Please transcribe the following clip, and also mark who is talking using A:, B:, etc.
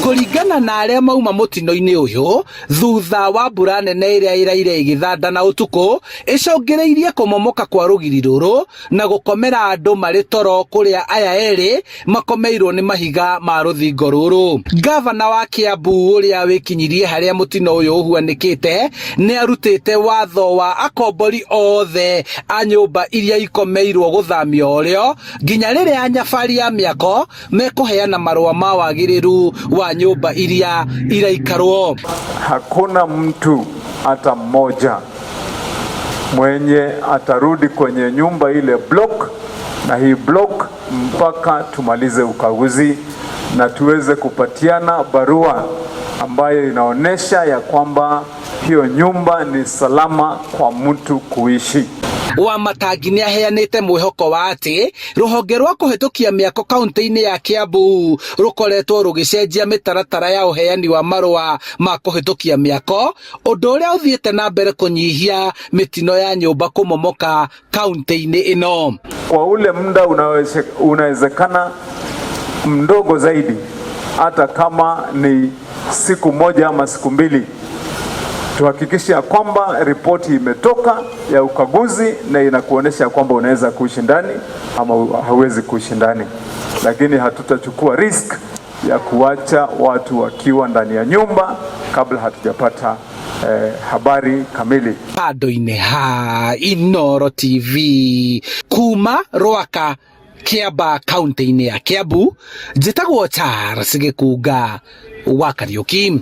A: Kũringana na arĩa mauma mũtino-inĩ ũyũ, thutha wa mbura nene ĩrĩa ĩraire ĩgĩthanda na ũtukũ, ĩcũngĩrĩirie kũmomoka kwa rũgiri rũrũ na gũkomera andũ marĩ toro kũrĩa aya erĩ makomeirwo nĩ mahiga ma rũthingo rũrũ. Ngavana wa Kiambu ũrĩa wĩkinyirie harĩa mũtino ũyũ ũhuanĩkĩte nĩ arutĩte watho wa akombori othe a nyũmba iria ikomeirwo gũthamio orĩo nginya rĩrĩa anyabari a mĩako mekũheana marũa ma wagĩrĩru wa nyũmba iria iraikarwo.
B: Hakuna mtu hata mmoja mwenye atarudi kwenye nyumba ile block na hii block mpaka tumalize ukaguzi na tuweze kupatiana barua ambayo inaonyesha ya kwamba hiyo nyumba ni salama kwa mtu kuishi.
A: Wamatangi nĩ aheanĩte mwĩhoko wa atĩ rũhonge rwa kũhĩtũkia mĩako kaunti-inĩ ya Kiambu rũkoretwo rũgĩcenjia mĩtaratara ya ũheani wa marũa ma kũhĩtũkia mĩako, ũndũ ũrĩa ũthiĩte na mbere kũnyihia mĩtino ya nyũmba kũmomoka kaunti-inĩ ĩno.
B: Kwa ule muda unawezekana mdogo zaidi, hata kama ni siku moja ama siku mbili, tuhakikishe ya kwamba ripoti imetoka ya ukaguzi na inakuonyesha kwamba unaweza kuishi ndani ama hauwezi kuishi ndani, lakini hatutachukua risk ya kuacha watu wakiwa ndani ya nyumba kabla hatujapata habari kamili.
A: Handũ-inĩ ha Inooro TV kuma Rwaka Kiambaa kaunti-inĩ ya Kiambu, njĩtagwo Charles Gĩkunga wa Kariũki.